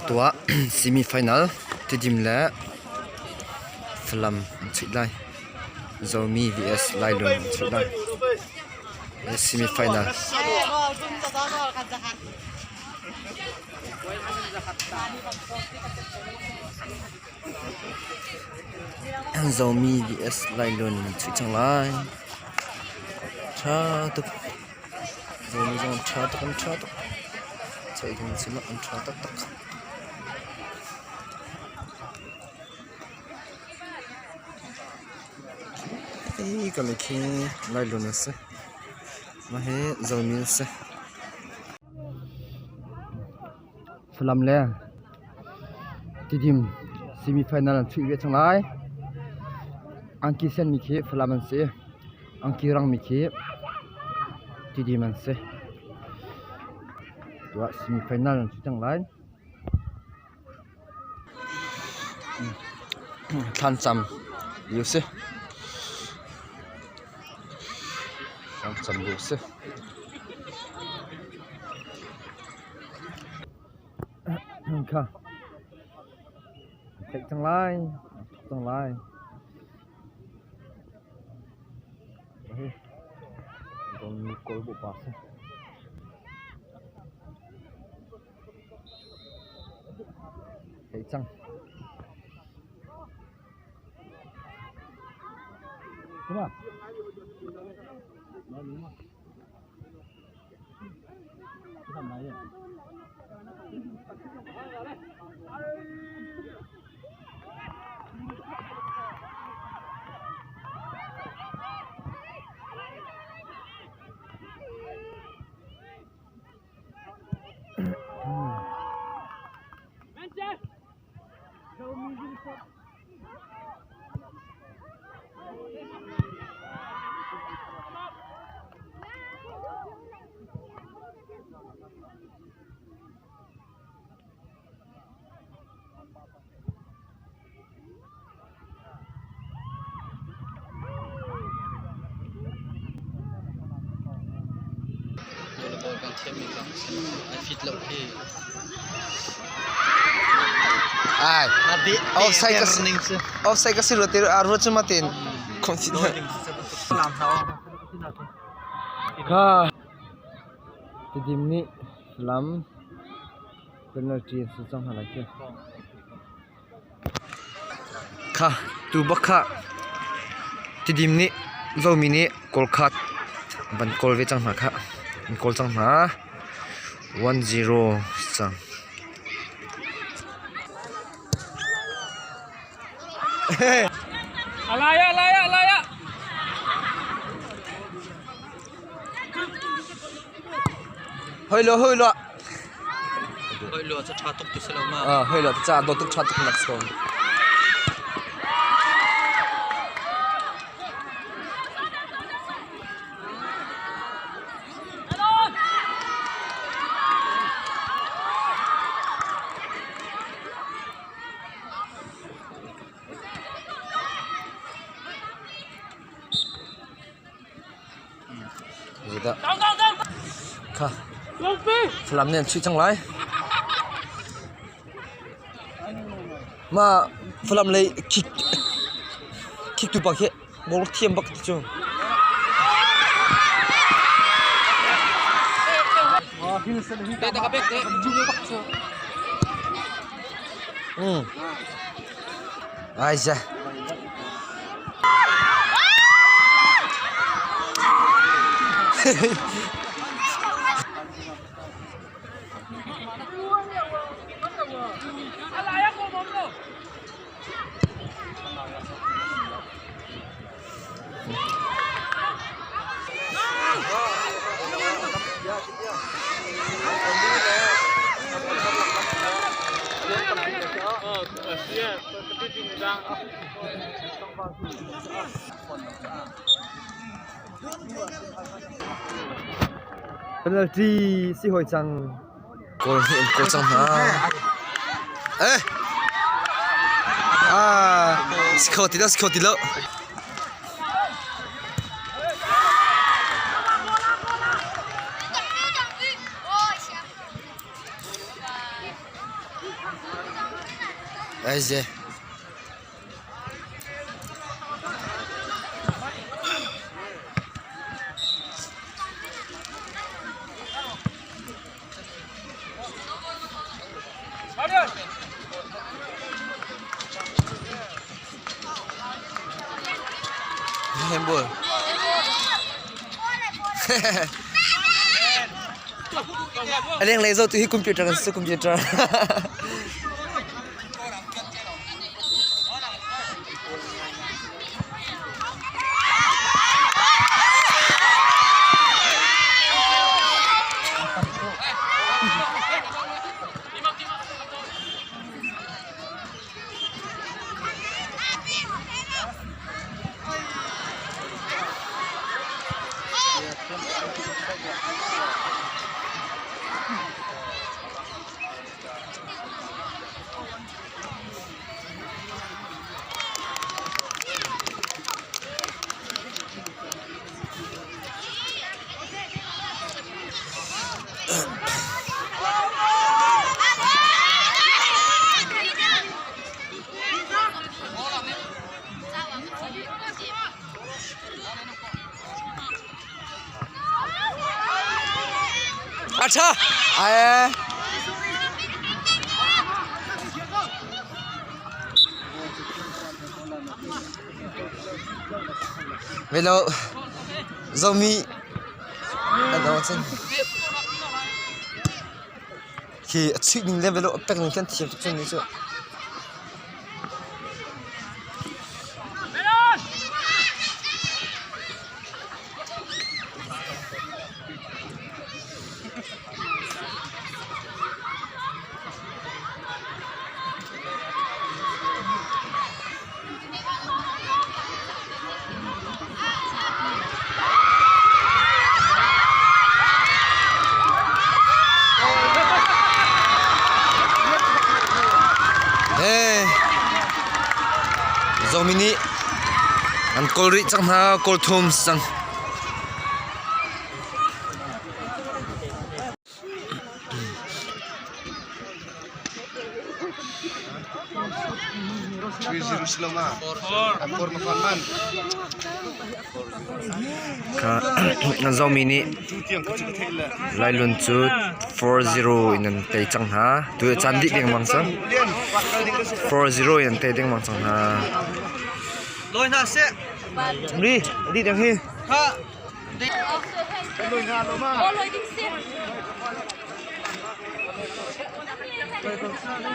Tuah semi final Tidim le Falam an chuih lai. Zomi vs Lailun an chuih lai. Semi final. Zomi vs Lailun an chuih cang lai. Ṭha tuk. Zomi zong an ṭha tuk an ṭha tuk. Chuih ding an si lo an ṭha taktak. Hi ka mi khi Lailun an si. Mah hi Zomi an si. Falam le Tidim semi final an chuih ve cang lai. Angki senmi khi Falam an si i angki rangmi khi Tidim an si. Tuah semi final an chuih cang lai. Thlancam lio si. Thlancam lio si. Kha an tlaih cang lai, an thawk cang lai. Hi kawl pa si. Tlaih cang. Ai offside ka offside ka si rua te a ruat cu ma ten Kha Tidim nih Falam penalty an sut cang hna lai khi. Kha tu bak kha Tidim nih Zomi nih goal khat van kawl ve cang hna khah. An kawl cang hna. 1-0 cang. Alai alai alai. Hoi lo hoi lo. Hoi lo ca ṭha tuk ti si lo ma. Ah hoi lo ca dawt tuk ṭha tuk nak si ko. Zeidah? Kha. Falam nih an chuih cang lai. Mah Falam lei kick kick tu pa khi ball thiam bak ti cu. Ai za. Penalty si hoi cang. Kawl hi an kawl cang hna. Eh! Ah, si kho ti lo, si kho ti lo. Aize. Handball. A lenglei zohtu hi computer kan si computer. A ṭha. Ai. Velo zomi an awh cun khi a chuih ning le velo a pek ning khi an thiam tuk cun ni cu. Zomi nih an kawl rih cang hna kawl thum cang. Zomi nih Lailun cu 4-0 in an tei cang hna. Tu hi caan dih dengmang cang. 4-0 in an tei dengmang cang hna. Lawi hna seh. Ri, dih deng hi. Ha.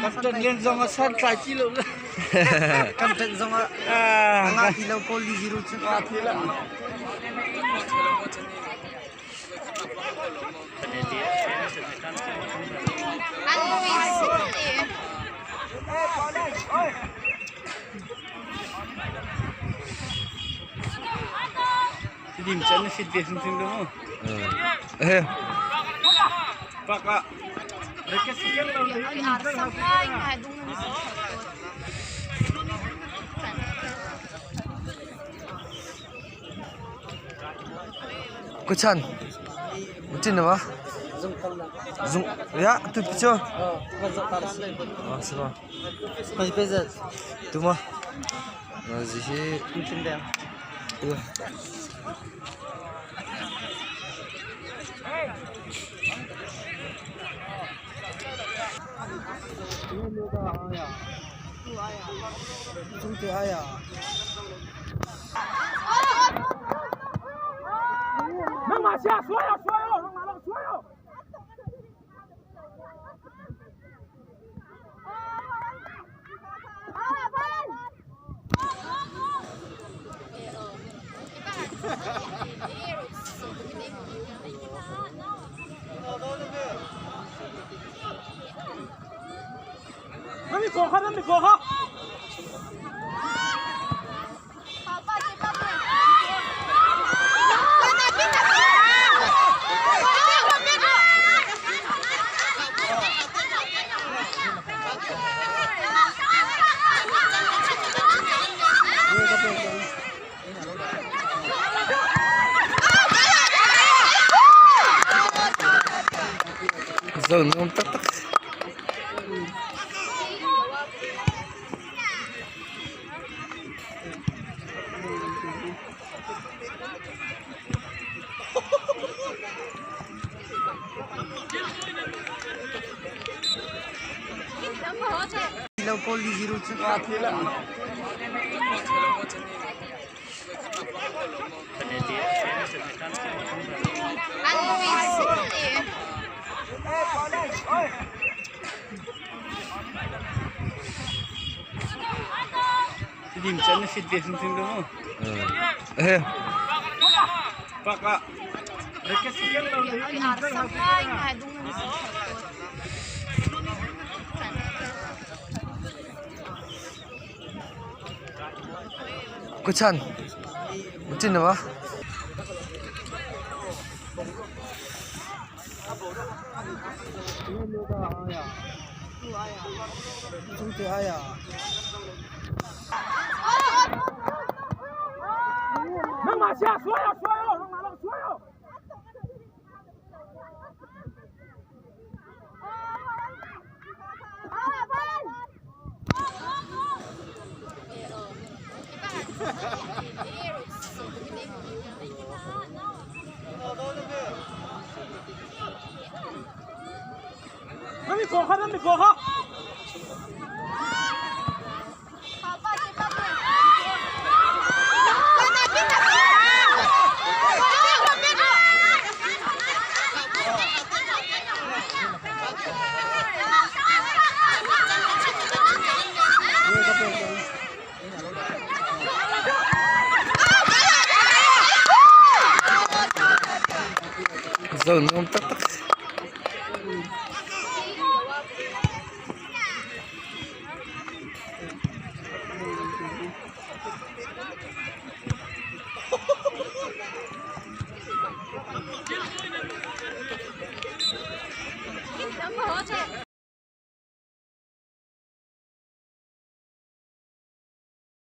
Captain Lian zong a san tlai ti lo le. Captain zong a ngah ti lo goal li zero cu ngah ti lo. Dim chan na fit ve hrimhrim lo mu. Eh. Pak ah. Ko chan. Chin na ba? Zung ya tu tu. Ah, si ba. Tu ma. Zi hi. Zo nuam taktak. 0 cu. Tidim chan na fit ve hrimhrim ko mu. Eh. Pak ah. Kuchan. Chin na ba? Zon nuam taktak.